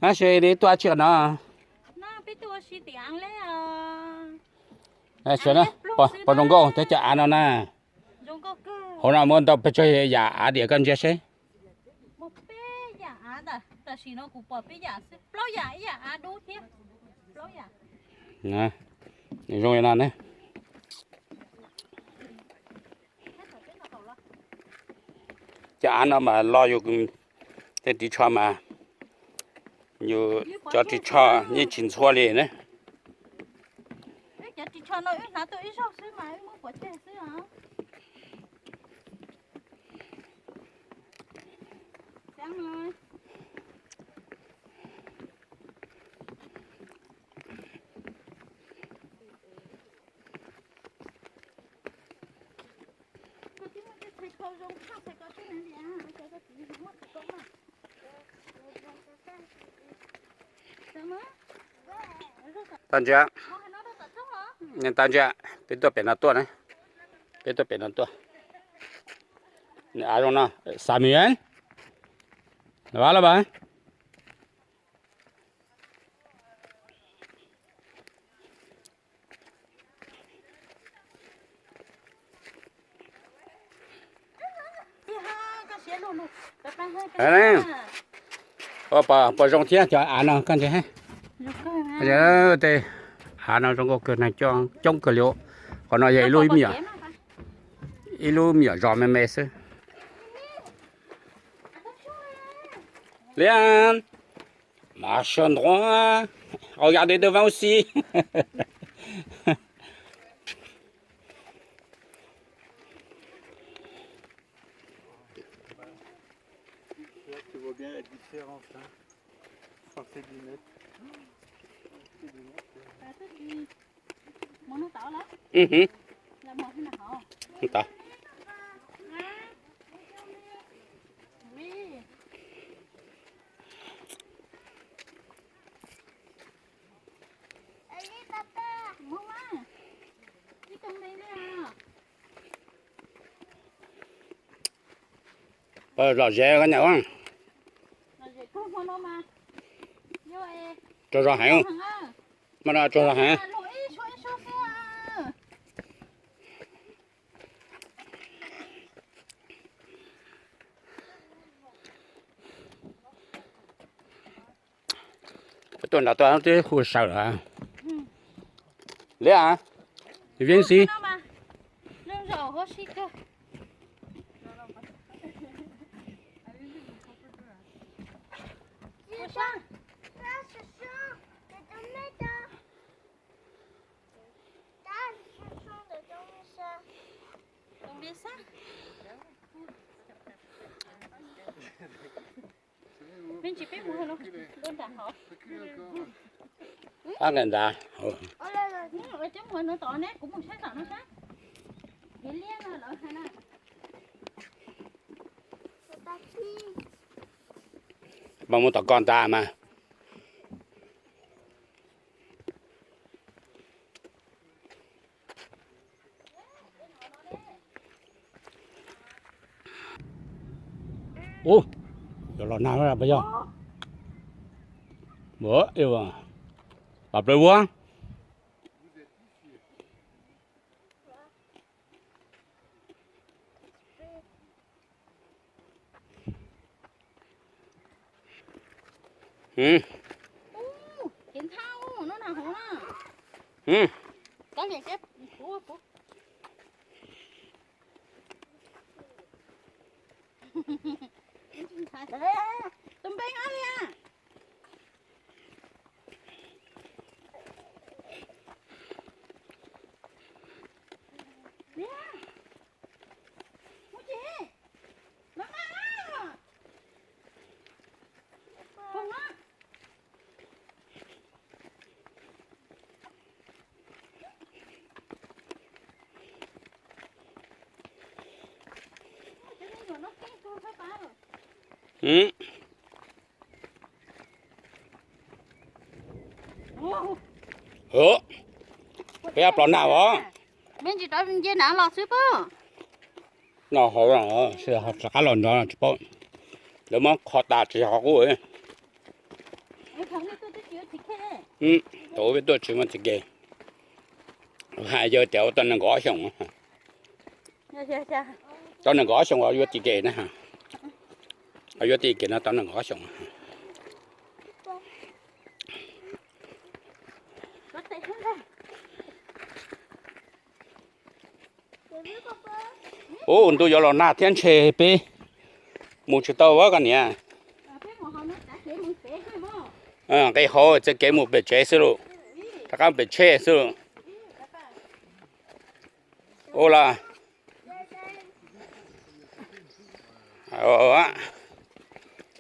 Ab, seb li tuaj tsi no. Pom zoo nkauj thiab cov av no na. Hauv no muaj ntau pes tsawg yam av diam koj ntsia seb. Zoo li no ne. Cov av no mas lo yus tej ris tsho mas yus cov ris tsho yeej tsis ntxhua li ne. Tag ntsia, tag ntsia, peb tuaj pem no tuaj na, peb tuaj pem no tuaj. Av zoo no, Samuel, vas los mas. Puas zoo thiab cov av no koj ntsia. Tej av no zoo nkauj kawg, neeg coob kawg li. Qhov no yog ib lub, ib lub me nyuam zos me me xwb. Liam, mas sawv ntxov, au ya de de vau si. Là, tu vois bien la différence, hein. Trente et dix mètres. Trente et dix mètres. Lom zem koj niam. Tsaug zog heev. Mas no tsaug zog heev. Tuaj nrad tuaj twb hu sawv lawm. Liam, Viam Xis. Ab, nqes ntawd. Mas mus tom koj ntawd mas. Ub, yog los nag puas yog? Pom plaws ua. Tus npe ab li a? Peb plos nag os. Nce nag los xwb pob. No hauv, rov qab los nrov tsis paub. Lawv muab kho tas tsis yog qub. Thaum ub peb tuaj tsis muaj txiv kev. Hais yog tias ua tau nees nkaum ob xyoos, tau nees nkaum ob xyoos uas yuav txiv kev na. Yuav txiv kev no tau nees nkaum ob xyoos. Ub, ntuj yuav los nag thiab ntshe peb mus tsis tau koj niam. Nqis hauv txoj kev mus pem tsev xwb lauj, rov qab pem tsheb xwb lauj. Ua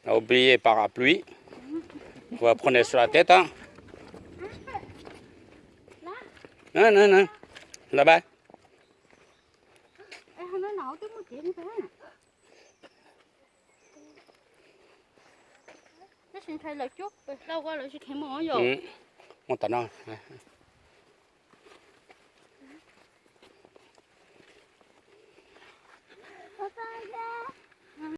los oublié parapluie, vous prenez sur la tête. Là-bas. Tab sis ntshai lawv cuab pes hlau ko lawv tsis kheev mus yom. Mus tom no.